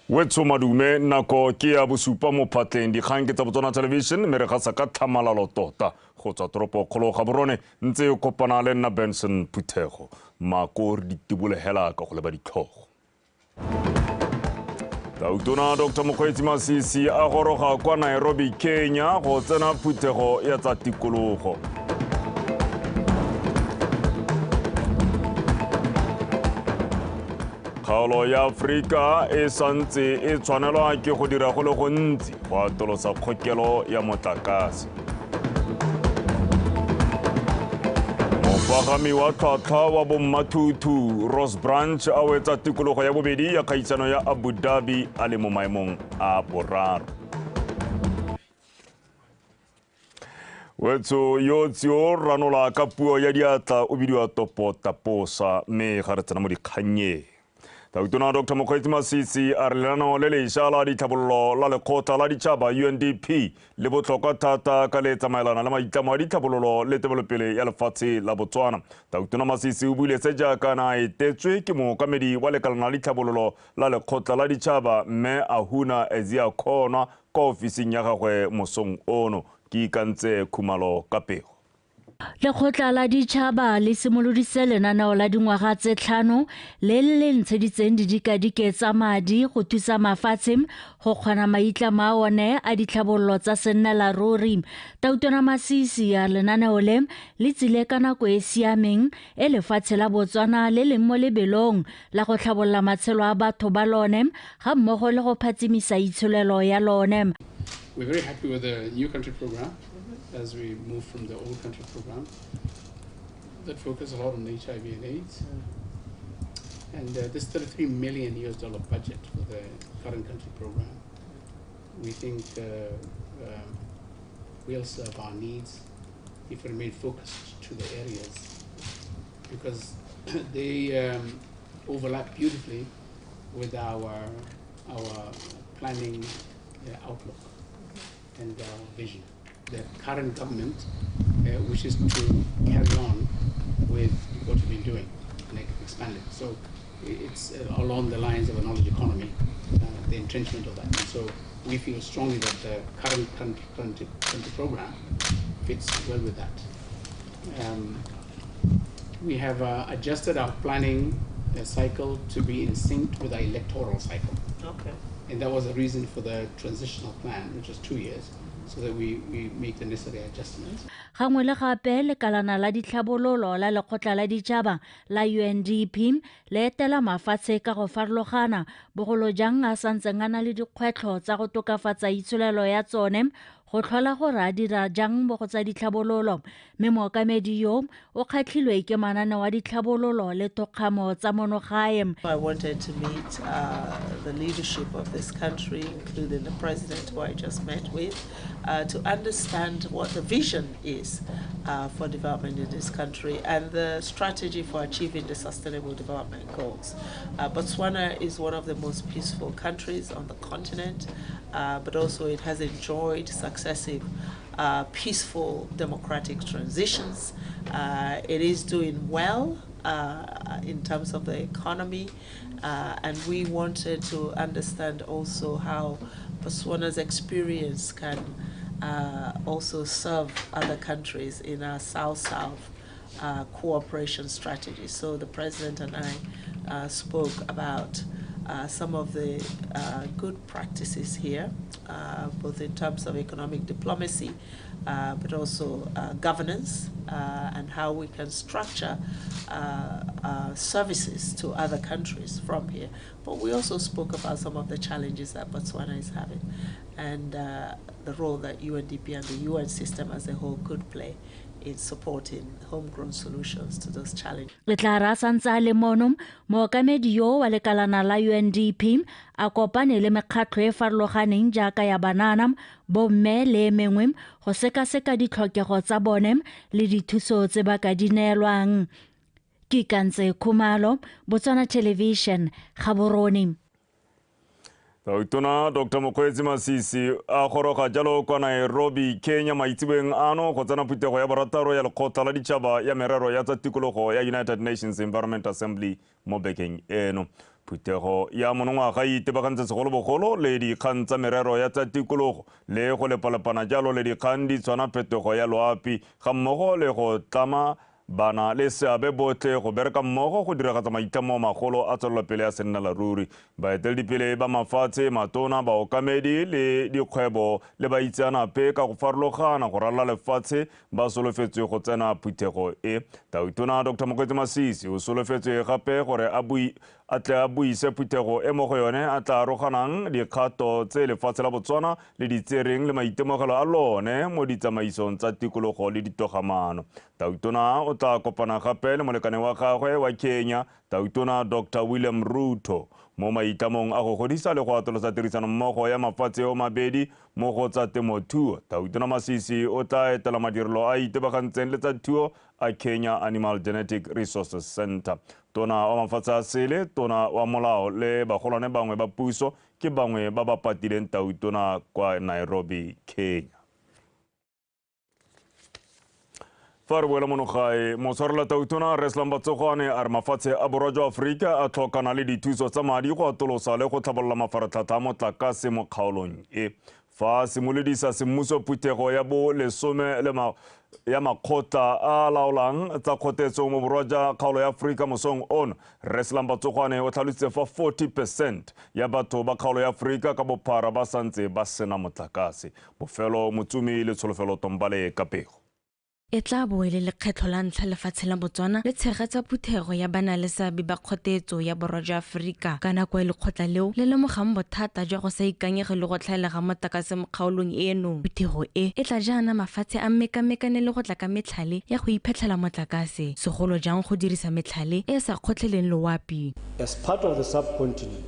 Wetsho madume, nako ke ya bosupa mo phatleng. Dikgang ke tsa Botswana Television, mme re gasa ka tlhamalalo tota go tswa toropokgolo Gaborone. Ntse o kopana le nna Benson Phuthego. Mako re ditibole hela ka go leba ditlhogo. Tautona Dr. Mokgweetsi Masisi a goroga kwa Nairobi, Kenya go tsena phuthego ya tsa tikologo. Kgaolo ya Aforika e santse e tshwanelwa ke go dira go le gontsi go atolosa kgokelo ya motlakase. Mopagami wa tlhwatlhwa wa bommathuthu Ross Branch a wetsa tikologo ya bobedi ya kgaisano ya Abu Dhabi a le mo maemong a boraro. Wetso yo tsio ranola ka puo ya diatla o bidiwa Topo Taposa, mme ga re tsena mo dikgannyeng. Tautona Dr. Mokgweetsi Masisi a re lenaneo le lešwa la ditlhabololo la lekgotla la ditšhaba UNDP le botlhokwa thata ka le tsamaelana le maitlamo a ditlhabololo le tebelopele ya lefatshe la Botswana. Tautona Masisi o buile se jaaka na a etetswe ke mookamedi wa lekalana la ditlhabololo la lekgotla la ditšhaba mme Ahuna Eziakonwa kwa ofising ya gagwe mosong ono. Ke ikantse Khumalo ka pego. Lekgotla la ditšhaba le simoloditse lenaneo la dingwaga tse 5 le le ntsheditseng didikadike tsa madi go thusa mafatshe go kgona maitlamo a one a ditlhabololo tsa sennela ruri. Tautona Masisi a lenaneo le le tsile ka nako e siameng e lefatshe la Botswana le leng mo lebelong la go tlhabolola matshelo a batho ba lone ga mmogo le go phatsimisa itsholelo ya lone. We're very happy with the new country program as we move from the old country program that focus a lot on HIV and AIDS. And this $33 million US dollar budget for the current country program, we think will serve our needs if we remain focused to the areas, because they overlap beautifully with our planning outlook and our vision. The current government wishes to carry on with what we've been doing and expand it. So it's along the lines of a knowledge economy, the entrenchment of that. And so we feel strongly that the current country program fits well with that. We have adjusted our planning cycle to be in sync with our electoral cycle. Okay. And that was the reason for the transitional plan, which was 2 years, so that we make the necessary adjustments. Gangwe le gape lekalana la ditlhabololo la lekgotla la ditšhaba la UNDP le etela mafatshe ka go farologana, bogolo jang a santseng a na le dikgwetlho tsa go tokafatsa itsholelo ya tsone go tlhola gore a dira jang mo go tsa ditlhabololo. Mme mookamedi yo o kgatlhilwe ke mananeo a ditlhabololo le thokgamo tsa monogae. I wanted to meet the leadership of this country, including the president who I just met with, to understand what the vision is for development in this country and the strategy for achieving the Sustainable Development Goals. Botswana is one of the most peaceful countries on the continent, but also it has enjoyed successive peaceful democratic transitions. It is doing well in terms of the economy, and we wanted to understand also how Botswana's experience can also serve other countries in our South-South cooperation strategy. So the president and I spoke about some of the good practices here, both in terms of economic diplomacy, but also governance, and how we can structure services to other countries from here. But we also spoke about some of the challenges that Botswana is having and the role that UNDP and the UN system as a whole could play in supporting homegrown solutions to those challenges. Le tla ra santse a le mono, mookamedi yo wa lekalana la UNDP a kopane le mekgatlho e farologaneng jaaka ya banana, bomme le mengwe go sekaseka ditlhokego tsa bone le dithuso tse ba ka di neelwang. Ke Ikantse Khumalo, Botswana Television, Gaborone. Tautona Dr. Mokgweetsi Masisi a goroga jalo kwa Nairobi, Kenya maitseboeng ano go tsena phuthego ya borataro ya lekgotla la ditšhaba ya merero ya tsa tikologo ya United Nations Environment Assembly mo bekeng eno. Phuthego ya monongwaga e itebagantse segolobogolo le dikgang tsa merero ya tsa tikologo le go lepalepana jalo le dikgang di tshwana phetogo ya loapi ga mmogo le go tlama bana le seabe botlhe go bereka mmogo go diragatsa maitlamo magolo a tswelelopele ya sennelaruri. Baeteledipele ba mafatshe, matona, baokamedi le dikgwebo le baitseanape ka go farologana go ralala lefatshe ba solofetswe go tsena phuthego e. Tautona Dr. Mokgweetsi Masisi o solofetswe gape gore a tle a buise phuthego e mo go yone a tla aroganang dikgato tse lefatshe la Botswana le di tsereng le maitemogelo a lone mo ditsamaisong tsa tikologo le ditogamano. Tautona o tla kopana gape le molekane wa gagwe wa Kenya, Tautona Dr. William Ruto, mo maitlamong a go godisa le go atolosa tirisanommogo ya mafatshe o mabedi mo go tsa temothuo. Tautona Masisi o tla etela madirelo a itebagantseng le tsa thuo a Kenya Animal Genetic Resources Center. Tona wa mafatshe a sele, tona wa molao le bagolwane bangwe ba puso ke bangwe ba ba patileng Tautona kwa Nairobi, Kenya. Fa re boela mono gae, motshwarela Tautona Rre Slumber Tsogwane a re mafatshe a borwa jwa Aforika a tlhokana le dithuso tsa madi go atolosa le go tlhabolola mafaratlhatlha a motlakase mo kgaolong e. Fa a simolodisa semmuso phuthego ya bo lesome le ya makgotla a laolang tsa kgotetso mo borwa jwa kgaolo ya Aforika mosong ono, Rre Slumber Tsogwane o tlhalositse fa 40% ya batho ba kgaolo ya Aforika ka bophara ba santse ba sena motlakase. Bofelo Motsumi le Tsholofelo Tombale ka pego. E tla bo e le lekgetlho la ntlha lefatshe la Botswana le tshegetsa phuthego ya banaleseabe ba kgotetso ya borwa jwa Aforika ka nako e lekgotla leo le lemogang bothata jwa go sa ikanyege le go tlhaela ga motlakase mo kgaolong eno. Phuthego e e tla jaana mafatshe a mekamekane le go tla ka metlhale ya go iphetlhela motlakase, segolo jang go dirisa metlhale e e sa kgotlheleng loapi. As part of the subcontinent,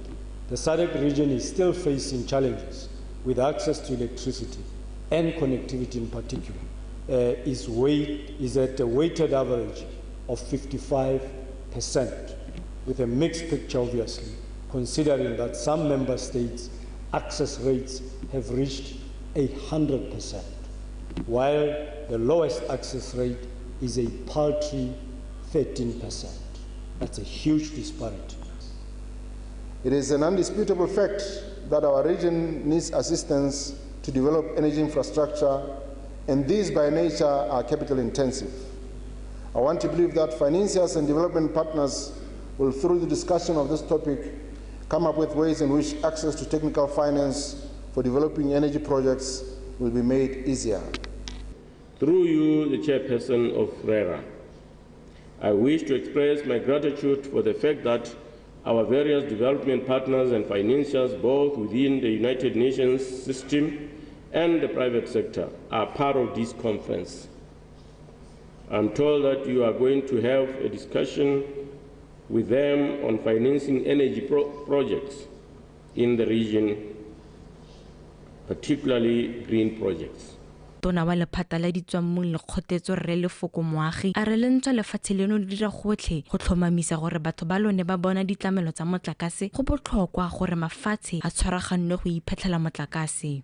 the SADC region is still facing challenges with access to electricity and connectivity in particular. Is at a weighted average of 55%, with a mixed picture obviously, considering that some member states' access rates have reached 100%, while the lowest access rate is a paltry 13%. That's a huge disparity. It is an undisputable fact that our region needs assistance to develop energy infrastructure, and these by nature are capital intensive. I want to believe that financiers and development partners will, through the discussion of this topic, come up with ways in which access to technical finance for developing energy projects will be made easier. Through you, the chairperson of RERA, I wish to express my gratitude for the fact that our various development partners and financiers, both within the United Nations system and the private sector, are part of this conference. I'm told that you are going to have a discussion with them on financing energy projects in the region, particularly green projects. Tona wa lephata la ditswammung le kgotetso Rre Lefoko Moagi a re le ntswa lefatshe leno le dira gotlhe go tlhomamisa gore batho ba lone ba bona ditlamelo tsa motlakase, go botlhokwa gore mafatshe a tshwaraganne go iphetlhela motlakase.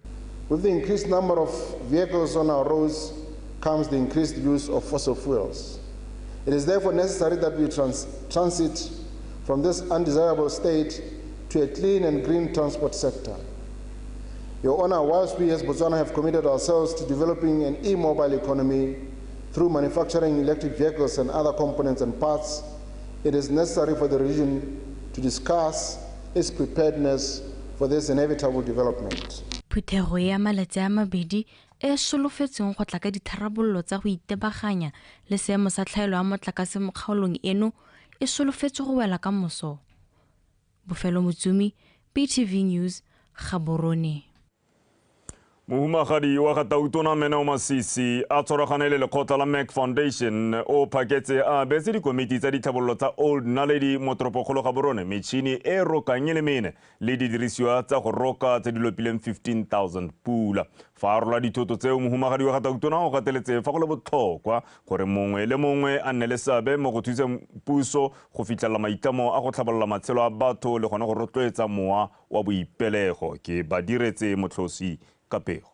With the increased number of vehicles on our roads comes the increased use of fossil fuels. It is therefore necessary that we transit from this undesirable state to a clean and green transport sector. Your Honor, whilst we as Botswana have committed ourselves to developing an e-mobile economy through manufacturing electric vehicles and other components and parts, it is necessary for the region to discuss its preparedness for this inevitable development. Phuthego ya malatsi a mabedi e solofetsweng go tla ka ditharabololo tsa go itebaganya le seemo sa tlhaelo ya motlakase mo kgaolong eno e solofetswe go wela ka moso. Bofelo Motsumi, BTV News, Gaborone. Mohumagadi wa ga Tautona Meneo Masisi a tshwaragane le lekgotla la Mac Foundation o phaketse a abetse dikomiti tsa ditlhabololo tsa Old Naledi mo toropokgolo Gaborone metšhini e rokang e le mene le didirisiwa tsa go roka tse di lopileng 15,000 pula. Fa a rola dithoto tseo, mohumagadi wa ga Tautona o gateletse fa go le botlhokwa gore mongwe le mongwe a nne le seabe mo go thuseng puso go fitlhelela maitlamo a go tlhabolola matshelo a batho le gone go rotloetsa mowa wa boipelego. Ke ba diretse Motlhosi ka pego.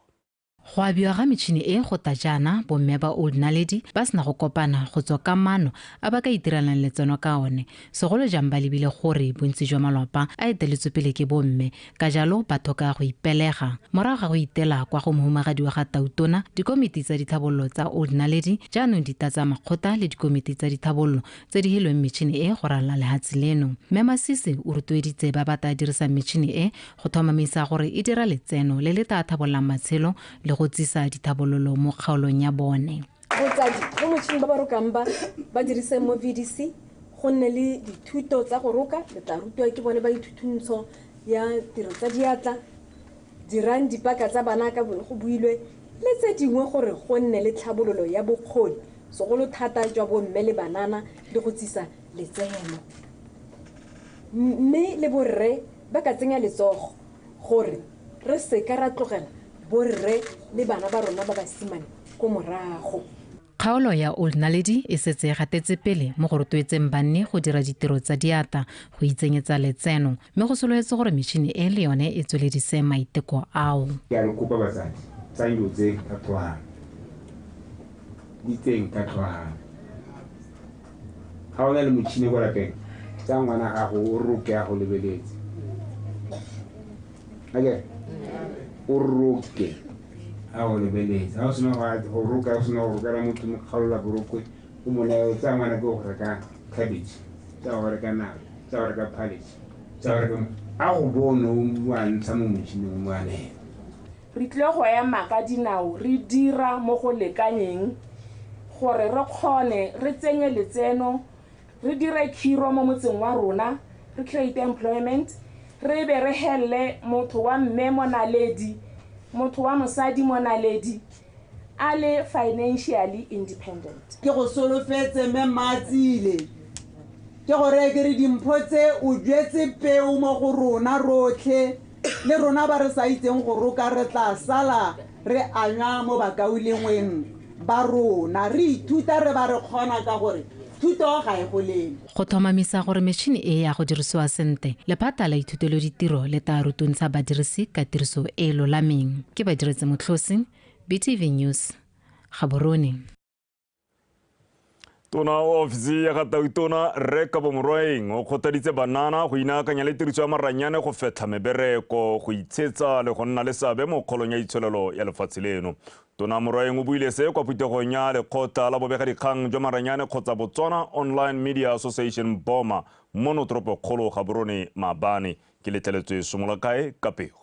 Go abiwa ga metšhini e go ta jaana bomme ba Old Naledi ba sena go kopana go tswa ka maano a ba ka itirelang letseno ka one, segolo jang ba lebile gore bontsi jwa malapa a eteletswe pele ke bomme, ka jalo ba tlhoka go ipelega. Morago ga go itela kwa go mohumagadi wa ga Tautona, dikomiti tsa ditlhabololo tsa Old Naledi jaanong di tlatsa makgotla le dikomiti tsa ditlhabololo tse di hilweng metšhini e go ralala lehatshe leno. Mme Masisi o rotloeditse ba ba tla dirisang metšhini e go tlhomamisa gore e dira letseno le le tla thabollang matshelo le go tsisa dithabololo mo kgaolong ya bone. Botsadi mo motšhini ba ba rokang ba dirise mo VDC, go nne le dithuto tsa go roka, le tla rutiwa ke bone ba ithutuntsho ya tiro tsa diatla, dirang dipaka tsa bana ka bone go builwe le tse dingwe gore go nne le tlhabololo ya bokgoni, segolo thata jwa bomme le banana le go tsisa letseno. Mme le borre ba ka tsenya letsogo gore re seka ra tlogela borre le bana ba rona ba basimane ko morago. Kgaolo ya Old Naledi e setse e gatetse pele mo go rotloetseng banni go dira ditiro tsa diatla go itsenyetsa letseno, mme go solofetse gore metšhini e le yone e tsweledise maiteko ao. Ke a le kopa batsadi, tsayang dilo tse ka tlhogano, di tseng ka tlhogano. Ga o na le motšhini kwa lapeng, tsaya ngwana gago o roke a go lebeletse. Okay? O roke a go lebeletse. Ha o sena go roka, o sena go rokela motho mo kgaolola borokwe, o mo neye, tsaya ngwana ke go reka cabbage, tsaya go reka nama, tsaya go reka phaleche, tsaya go reka a go bone o a ntsha mo motšhining o mo anela. Re tlile go ema ka dinao re dira mo go lekanyeng gore re kgone re tsenye letseno, re dire khiro mo motseng wa rona, re create employment, re be re helle motho wa mme mo Naledi, motho wa mosadi mo Naledi a le financially independent. Ke go solofetse mme Mmatsile, ke gore ke re dimpho tse o jetse peo mo go rona rotlhe, le rona ba re sa itseng go roka re tla sala re anywa mo bakaulengweng ba rona, re ithuta re ba re kgona ka gore thuto ga e golele. Go tlhomamisa gore metšhini e ya go dirisiwa sentle, lephata la ithutelo ditiro le tla rutuntsha badirisi ka tiriso e e lolameng. Ke Badiretse Motlhosi, BTV News, Gaborone. Tona wa ofisi ya ga Tautona Rre Kabo Morwaeng o kgothaditse banana go inaakanya le tiriso ya maranyane go fetlha mebereko, go itshetsa le go nna le seabe mo kgolong ya itsholelo ya lefatshe leno. Tona Morwaeng o buile se kwa phuthegong ya lekgotla la bobegadikgang jwa maranyane kgotsa Botswana Online Media Association BOMA mono toropokgolo Gaborone maabane. Ke letleletswe Somolakae ka pego.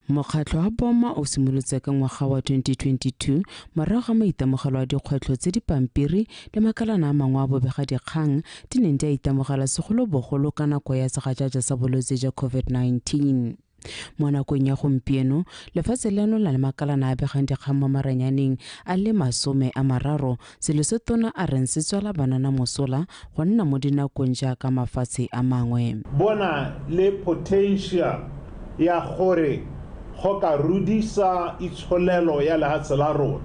Mokgatlho wa BOMA o simolotse ka ngwaga wa 2022 morago ga maitemogelo a dikgwetlho tse dipampiri le makalana a mangwe a bobegadikgang di neng di a itemogela segolobogolo ka nako ya segajaja sa bolwetse jwa COVID-19. Mo nakong ya gompieno, lefatshe leno la le makalana a begang dikgang mo maranyaneng a le 30, selo se tona a reng se tswela banana mosola go nna mo dinakong jaaka mafatshe a mangwe. Bona le potential ya gore go ka rudisa itsholelo ya lehatshe la rona,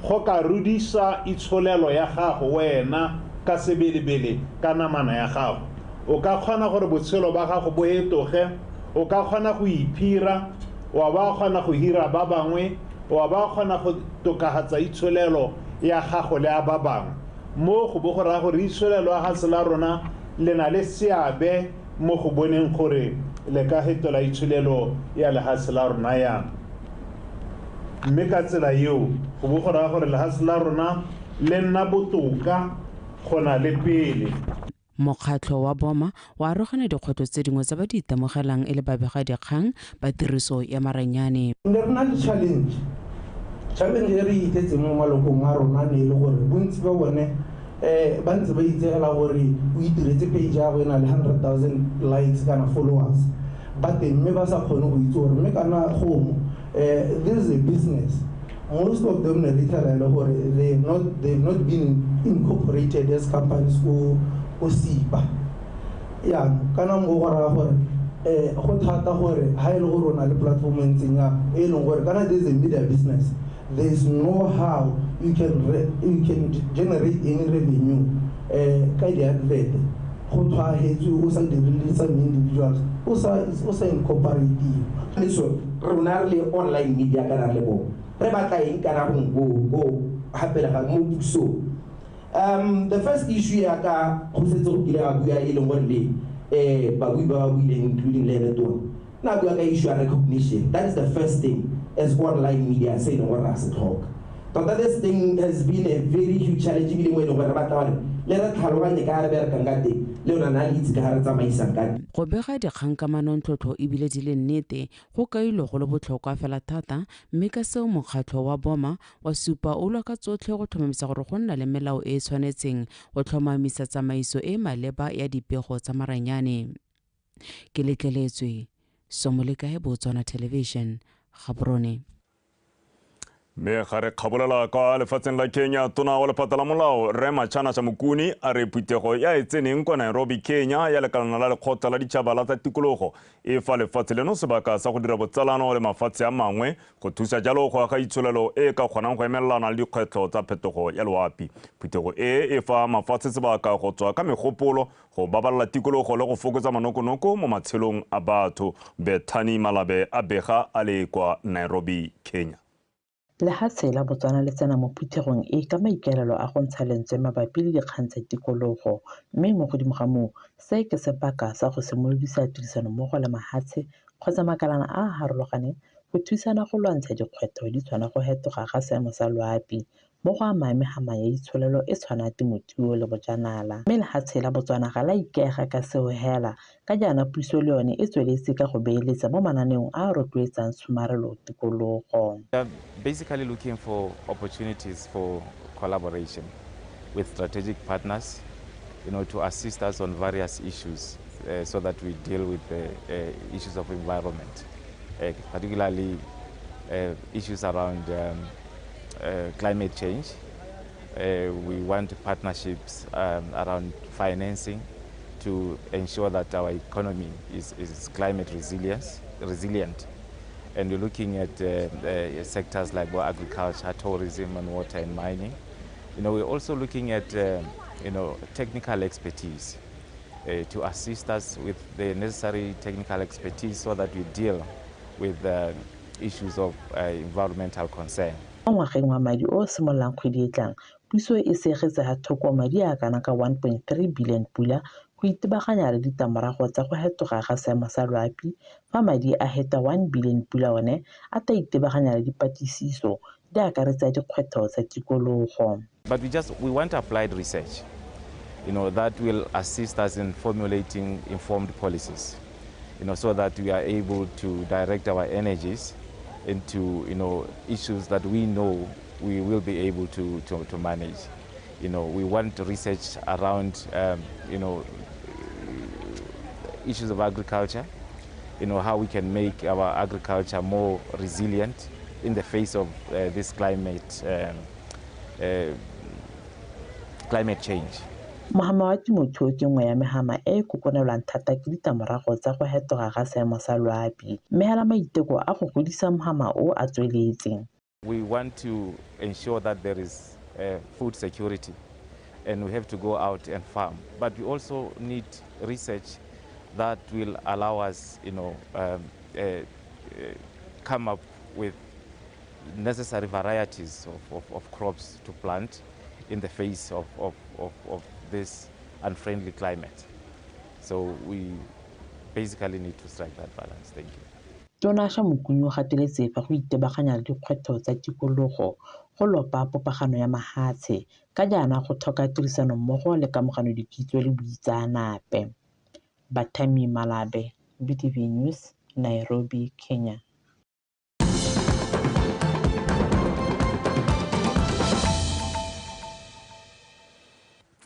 go ka rudisa itsholelo ya gago wena ka sebelebele ka namana ya gago. O ka kgona gore botshelo ba gago bo hetoge, o ka kgona go iphira, wa ba kgona go hira ba bangwe, wa ba kgona go tokafatsa itsholelo ya gago le ya ba bangwe. Mo go bo go raya gore itsholelo ya lehatshe la rona le na le seabe mo go boneng gore le ka hetola itsholelo ya lehatshe la rona yang. Mme ka tsela eo go bo go raya gore lehatshe la rona le nna botoka go na le pele. Mokgatlho wa BOMA wa arogana dikgwetlho tse dingwe tse ba di itemogelang e le babegadikgang ba tiriso ya maranyane. Ne re na le challenge e re itetseng mo malokong a rona ne e le gore bontsi ba bone ba ntse ba itsegela gore o itiretse page ya go e na le 100,000 likes kana followers ba teng, mme ba sa kgone go itse gore mme kana gomo this is a business. Most of them ne re itlhela e le gore they've not been incorporated as companies ko SIPA. Jaanong kana mo go raya gore go thata gore ha e le gore o na le platform e ntseng yang e leng gore kana this is a media business, there is no how you can generate any revenue ka di-advert go tshwaetswe o sa dirile some individuals o sa incorporate. So rona re le online media kana re le bo Re batla eng kana go go gapele ga mo pusong. The first issue ya ka go setse go kile ga bua e leng gore le babui ba ba buileng, including le ene tona, na bua ka issue ya recognition. That is the first thing as online media se e leng gore ra se tlhoka. Tota this thing has been a very huge challenge, ebile mo e leng gore re batla gore le re tlhaloganye ka re berekang ka teng, le yona na le itse ka ga re tsamaisang ka teng. Go bega dikgang ka manontlhotlho ebile di le nnete go kailwe go le botlhokwa fela thata, mme ka seo mokgatlho wa Boma wa supa o lwa ka tsotlhe go tlhomamisa gore go nna le melao e e tshwanetseng go tlhomamisa tsamaiso e e maleba ya dipego tsa maranyane. Ke letleletswe Somolekae, Botswana Television, Gaborone. Mme ga re kgabolela kwa lefatsheng la Kenya, tona wa lephata la molao Rre Machana Shamukuni a re phuthego ya e tseneng kwa Nairobi, Kenya ya lekalana la lekgotla la ditšhaba la tsa tikologo e fa lefatshe leno sebaka sa go dira botsalano le mafatshe a mangwe go thusa jalo go aga itsholelo e ka kgonang go emelelana le dikgwetlho tsa phetogo ya loapi. Phuthego e e fa mafatshe sebaka go tswa ka megopolo go babalela tikologo le go fokotsa manokonoko mo matshelong a batho. Bethany Malabe a bega a le kwa Nairobi, Kenya. Lehatshe la Botswana le tsena mo phuthegong e ka maikaelelo a go ntsha lentswe mabapi le dikgang tsa tikologo, mme mo godimo ga moo se ke sebaka sa go simolodisa tirisanommogo le mahatshe kgotsa makalana a a harologaneng go thusana go lwantsha dikgwetlho di tshwana go hetoga ga seemo sa loapi mo go amang megama ya itsholelo e tshwana temothuo le bojanala. Mme lehatshe la Botswana ga la ikaega ka seo hela, ka jaana puso le yone e tsweletse ka go beeletsa mo mananeong a a rotloetsang tshomarelo tikologo. We are basically looking for opportunities for collaboration with strategic partners, you know, to assist us on various issues so that we deal with the issues of environment, particularly issues around climate change. We want partnerships around financing to ensure that our economy is climate resilient. And we're looking at sectors like agriculture, tourism, and water and mining. You know, we're also looking at you know, technical expertise to assist us with the necessary technical expertise so that we deal with issues of environmental concern. Mo ngwageng wa madi o simololang kgwedi e tlang, puso e segetse ga thoko madi a kana ka 1.3 billion pula go itebaganya le ditlamorago tsa go hetoga ga seemo sa loapi, fa madi a heta 1 billion pula one a tla itebaganya le dipatlisiso di akaretsa dikgwetlho tsa tikologo. But we want applied research, you know, that will assist us in formulating informed policies, you know, so that we are able to direct our energies into, you know, issues that we know we will be able to manage. You know, we want research around, you know, issues of agriculture, you know, how we can make our agriculture more resilient in the face of this climate change. Mohama wa temothuo ke nngwe ya mehama e e kokonelwang thata ke ditlamorago tsa go hetoga ga seemo sa loapi, mme hela maiteko a go godisa mohama o a tsweletse. We want to ensure that there is food security, and we have to go out and farm. But we also need research that will allow us, you know, come up with necessary varieties of crops to plant in the face of this unfriendly climate. So we basically need to strike that balance. Thank you. Tona Shamukuni o gateletse fa go itebaganya le dikgwetlho tsa tikologo go lopa popagano ya mahatshe ka jaana go tlhoka tirisanommogo le kamogano dikitso le boitseanape. Bathami Malabe, BTV News, Nairobi, Kenya.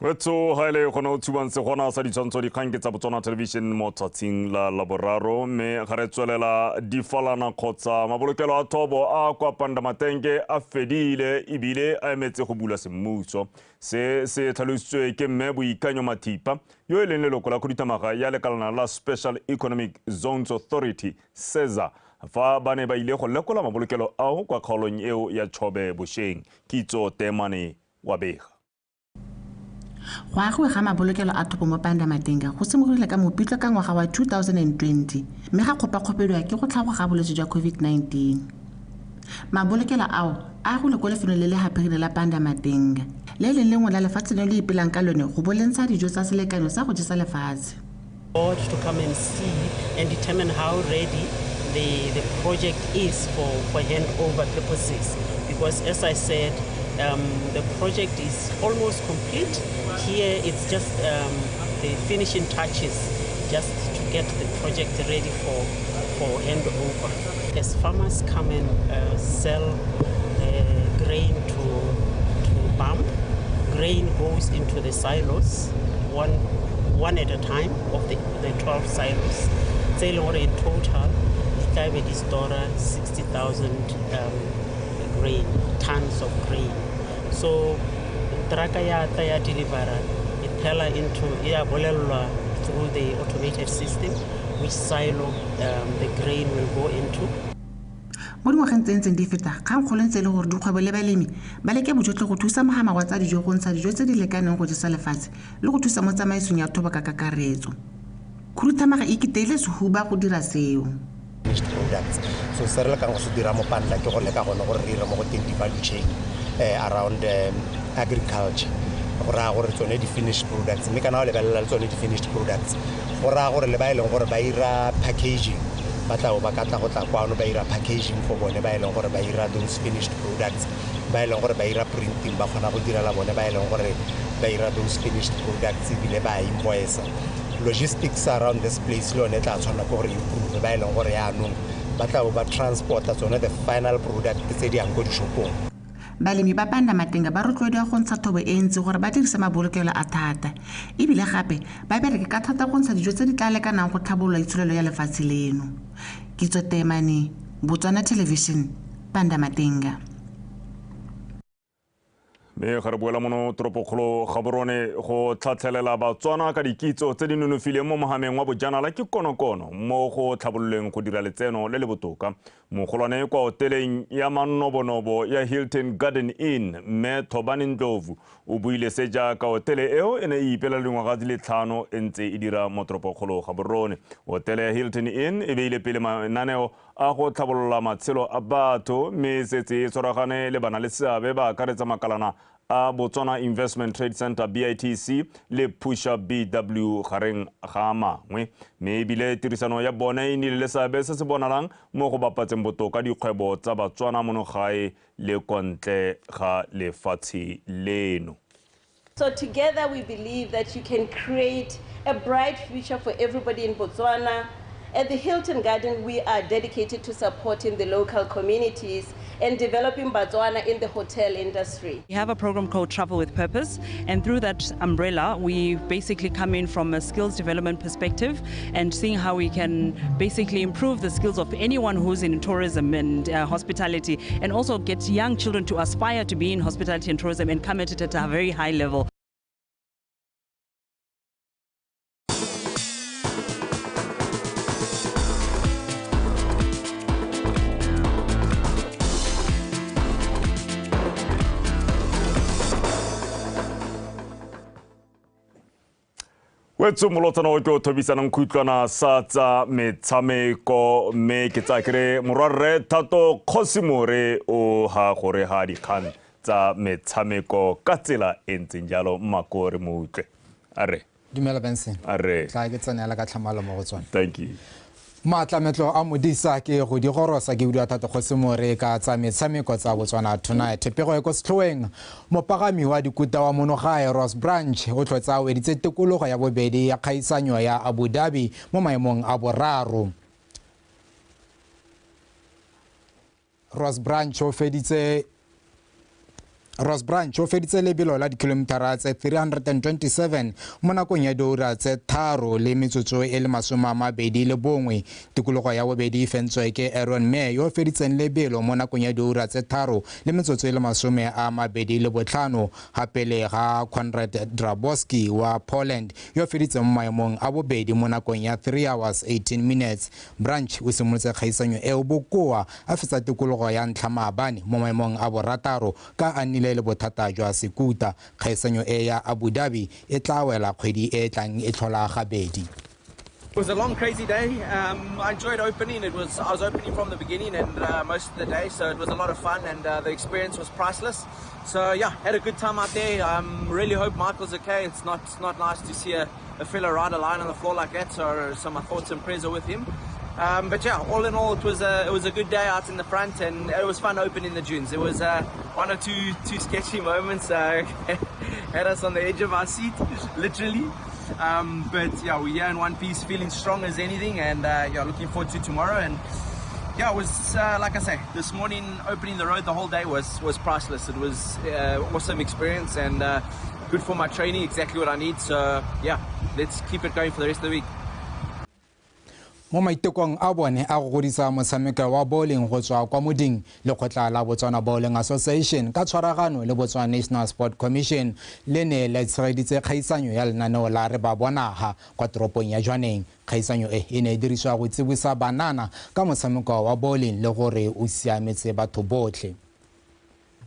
Wetso ga ile gona o tshubang se gona sa ditshwantsho dikgang ke tsa Botswana Television mo tsatsing la Laboraro, mme ga re tswelela difalana kgotsa mabolokelo a thobo a kwa Pandamatenke a fedile ebile a emetse go bula semmuso. Se se tlhalositswe ke mme Boikanyo Mathipa yo e leng leloko la khuduthamaga ya lekalana la Special Economic Zones Authority SEZA fa ba ne ba ile go lekola mabolokelo ao kwa kgaolong eo ya Chobe bosheng. Kitso Temane wa bega. Go agiwe ga mabolokelo a thopo mo Pandamatenga go simologile ka Mopitlo ka ngwaga wa 2020, mme ga kgopakgopediwa ke go tlhagoga ga bolwetse jwa COVID-19. Mabolokelo ao a agilwe kwa lefelong le le haphegile la Pandamatenga, le e leng lengwe la lefatshe leno le ipelang ka lone go bo le ntsha dijo tsa selekanyo sa go jesa lefatshe. Board to come and see and determine how ready the project is for handover purposes. Because as I said, the project is almost complete. Here it's just the finishing touches just to get the project ready for handover. As farmers come and sell grain to BAMB, grain goes into the silos, one at a time of the 12 silos. Tse e leng gore in total di tla be di store 60,000 grain, tons of grain. So truck ya tla ya delivera, e phela into ya bolellwa through the automated system which silo the grain will go into. Mo dingwageng tse ntseng di feta, kgangkgolo ntse e le gore dikgwebo le balemi ba leke bojotlhe go thusa mogama wa tsa dijo go ntsha dijo tse di lekaneng go jesa lefatshe le go thusa mo tsamaisong ya thobo ka kakaretso. Khuduthamaga e iketeile sehuba go dira seo. Finished products. So se re lekang go se dira mo Panda ke go leka gone gore re ire mo go teng di-value chain around agriculture. Go raya gore tsone di-finished products, mme kana o lebelela le tsone di-finished products, go raya gore le ba e leng gore ba ira packaging, ba tla bo ba ka tla go tla kwano ba ira packaging for bone ba e leng gore ba ira those finished products, ba e leng gore ba ira printing ba kgona go direla bone ba e leng gore ba ira those finished products ebile ba invoice. Logistics around this place le yone e tla tshwanela ke gore improve ba e leng gore yaanong ba tla bo ba transporta tsone the final product tse di yang ko dishopong. Balemi ba Pandamatenga ba rotloediwa go ntsha thobo e ntsi gore ba dirise mabolokelo a thata, ebile gape ba bereke ka thata go ntsha dijo tse di tla lekanang go tlhabolola itsholelo ya lefatshe leno. Kitso Temane, Botswana Television, Pandamatenga. Mme ga re boela mono toropokgolo Gaborone go tlhatlhelela Batswana ka dikitso tse di nonofileng mo mohameng wa bojanala ke konokono mo go tlhabololeng go dira letseno le le botoka. Mogolwane kwa hoteleng ya manobonobo ya Hilton Garden Inn, mme Thobani Ndlovu o buile se jaaka hotele eo e ne e ipelela dingwaga di le 5 e ntse e dira mo toropokgolo Gaborone. Hotele ya Hilton Inn e beile pele mananeo a go tlhabolola matshelo a batho mme e setse e tshwaragane le bana le seabe ba akaretsa makalana a Botswana Investment Trade Center BITC le Pusha BW gareng ga mangwe, mme ebile tirisano ya bone e nnile le seabe se se bonalang mo go bapatseng botoka dikgwebo tsa Batswana mono gae le kwa ntle ga lefatshe leno. So together we believe that you can create a bright future for everybody in Botswana. At the Hilton Garden, we are dedicated to supporting the local communities and developing Botswana in the hotel industry. We have a program called Travel with Purpose, and through that umbrella, we basically come in from a skills development perspective and seeing how we can basically improve the skills of anyone who's in tourism and hospitality, and also get young children to aspire to be in hospitality and tourism and come at it at a very high level. Wetso molotsana o ke o thobisanang khutlwana sa tsa metshameko, mme ke tsaya kere morwarre Thato Kgosimore o ha gore ha dikgang tsa metshameko ka tsela e ntseng jalo. Mmakore mo utlwe. A re Dumela Benson. A re tla ke tsenela ka tlhamalo mo go tsone. Thank you. Maatlametlo a modisa ke go di gorosa ke bua Thato Kgosimore ka tsa metshameko tsa Botswana Tonight. Pego e ko setlhoeng, mopagami wa dikuta wa monogae Ross Branch o tlotsa a weditse tikologo ya bobedi ya kgaisanyo ya Abu Dhabi mo maemong a boraro. Ross Branch o feditse lebelo la dikilomitara tse 327 mo nakong ya diura tse 3 le metsotso e le 21. Tikologo ya bobedi e fentswe ke Aaron May yo feditseng lebelo mo nakong ya diura tse 3 le metsotso e le 25, gape le ga Konrad Drabowski wa Poland yo feditseng mo maemong a bobedi mo nakong ya 3 hours 18 minutes. Branch o simolotse kgaisanyo eo bokoa a fetsa tikologo ya ntlha maabane mo maemong a borataro ka a nnile le bothata jwa sekuta. Kgaisanyo e ya Abu Dhabi e tla wela kgwedi e tlang e tlhola gabedi. It was a long, crazy day. I enjoyed opening. I was opening from the beginning and most of the day, so it was a lot of fun, and the experience was priceless. So yeah, had a good time out there. Really hope Michael's okay. It's not nice to see a fellow rider lying on the floor like that. So my thoughts and prayers are with him. But yeah, all in all, it was a good day out in the front, and it was fun opening the dunes. There was one or two sketchy moments had us on the edge of our seat, literally. But yeah, we're here in one piece, feeling strong as anything, and yeah, looking forward to tomorrow. And yeah, it was like I say, this morning opening the road the whole day was priceless. It was awesome experience and good for my training, exactly what I need. So yeah, let's keep it going for the rest of the week. Mo maitekong a bone a go godisa motshameko wa bowling go tswa kwa moding, lekgotla la Botswana Bowling Association ka tshwaragano le Botswana National Sport Commission le ne le tshegeditse kgaisanyo ya lenaneo la Re Ba Bonaga kwa toropong ya Jwaneng. Kgaisanyo e e ne e dirisiwa go tsibosa banana ka motshameko wa bowling le gore o siametse batho botlhe.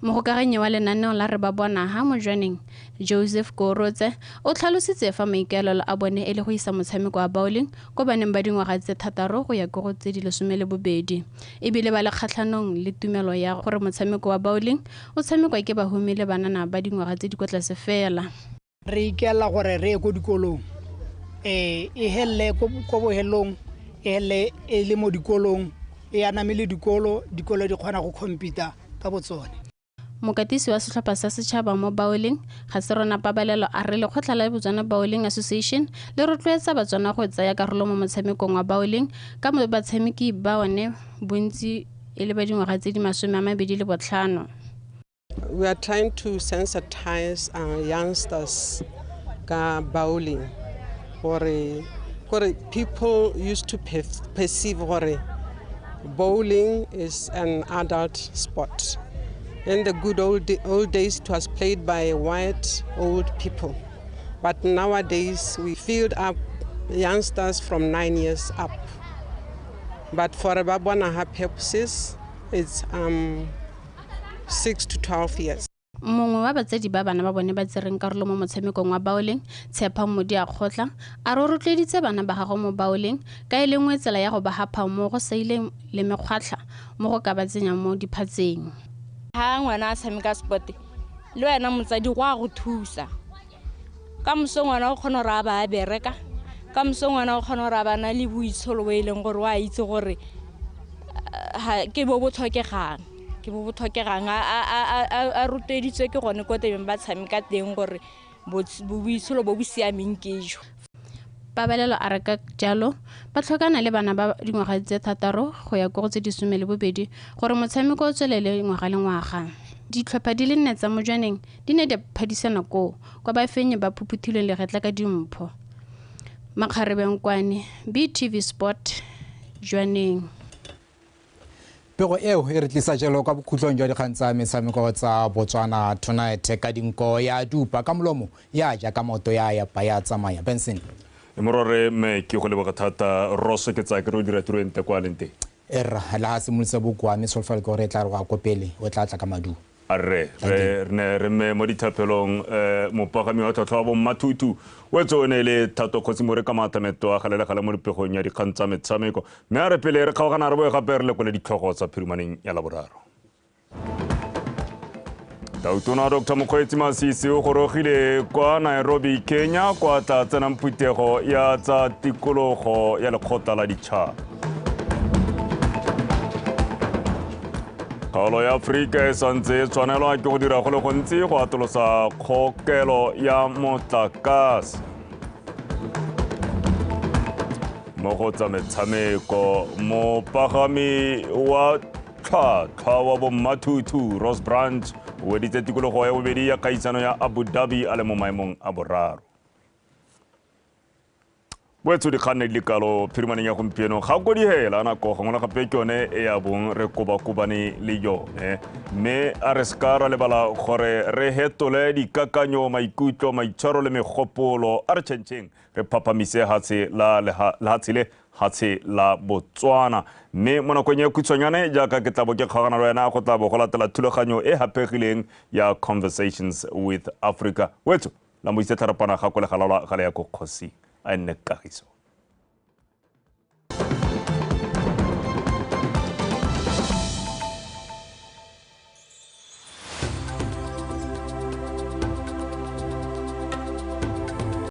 Mogokaganyi wa lenaneo la Re Ba Bonaga mo Jwaneng, Joseph Korotse, o tlhalositse fa maikaelelo a bone e le go isa motshameko wa bowling ko baneng ba dingwaga tse 6 go ya ko go tse di 12, ebile ba le kgatlhanong le tumelo ya gore motshameko wa bowling o tshamekwa ke bahumi le banana ba dingwaga tse di kwa tlase fela. Re ikaelela gore re ye ko dikolong, e helele ko bohelong, e helele e le mo dikolong, e aname le dikolo, dikolo di kgona go compete ka botsone. Mokatisi wa setlhopha sa setšhaba mo bowling, Gaserona Pabalelo, a re lekgotla la Botswana Bowling Association le rotloetsa Batswana go tsaya karolo mo motshamekong wa bowling ka mo batshameki ba one bontsi e le ba dingwaga tse di 25. We are trying to sensitize our youngsters ka bowling gore people used to perceive gore bowling is an adult sport. In the good old days, it was played by white old people. But nowadays, we field up youngsters from 9 years up. But for Re Ba Bonaga purposes, it's 6 to 12 years. Mongwe wa batsadi ba bana ba bone ba tsereng karolo mo motshamekong wa bowling, Tshepa Modi a kgotla, a re o rotloeditse bana ba gagwe mo bowling ka e le nngwe tsela ya go ba hapha mo go saileng le mekgwatlha mo go ka ba tsenyang mo diphatseng. Ha ngwana a tshameka sport le wena motsadi go a go thusa ka moso, ngwana o kgona gore a ba a bereka ka moso, ngwana o kgona gore a ba na le boitsholo bo e leng gore o a itse gore ke bo bo tlhokegang, a rotloeditswe ke gone ko tebeng ba tshameka teng gore boitsholo bo bo siameng ke jo. Pabalelo a re ka jalo ba tlhokana le bana ba dingwaga tse 6 go ya ko go tse 12 gore motshameko o tswelele ngwaga le ngwaga. Ditlhopha di le 4 tsa mo Jwaneng di ne di phadisana koo kwa bafenyi ba phuphuthilweng legetla ka dimpho. Makgarebengkwane, BTV Sport, Jwaneng. Pego eo e re tlisa jalo kwa bokhutlong jwa dikgang tsa metshameko tsa Botswana Tonight ka dinko ya dupa ka molomo ya ja ka maoto ya yapa ya tsamaya. Benson morore me ke go leboga thata Rosso, ke tsaya ke re o dira tiro e ntle kwa leng teng. Erra la ga simolotse bokoa mme solofelo ke gore e tla re go ya ko pele o tla tla ka maduo. A re ne re mme mo dithapelong mopagami wa tlhotlhwa wa bommathutu o etse o ne le Thato Kgosi More ka maatameto a gale mo dipegong ya dikgang tsa metshameko, mme a re pele re kgaogana re boe gape re lekole ditlhogo tsa phirimaneng ya Laboraro. Tautona Dr. Mokgweetsi Masisi o gorogile kwa Nairobi, Kenya, kwa tla tsenang phuthego ya tsa tikologo ya lekgotla la ditšhaba. Kgaolo ya Aforika e santse e tshwanelwa ke go dira go le gontsi go atolosa kgokelo ya motlakase. Mo go tsa metshameko, mopagami wa tlhwatlhwa wa bommathuthu Ross Branch o weditse tikologo ya bobedi ya kgaisano ya Abu Dhabi a le mo maemong a boraro. Boetso dikganne di le kalo phirimaneng ya gompieno ga ko dihela nako gongwe le gape ke yone e ya bong re kobakobane le yone, mme a re seka ra lebala gore re hetole dikakanyo, maikutlo, maitshwaro le megopolo. A re tšhentšheng re phaphamise lehatshe le hatshe la Botswana. Mme mo nakong e khutshwanyane jaaka ke tla bo ke kgaogana le wena go tla bo go latela thulaganyo e haphegileng ya Conversations with Africa. Wetso la mo itse tlharapana ga ko legalala ga le ya ko kgosi a nne kagiso.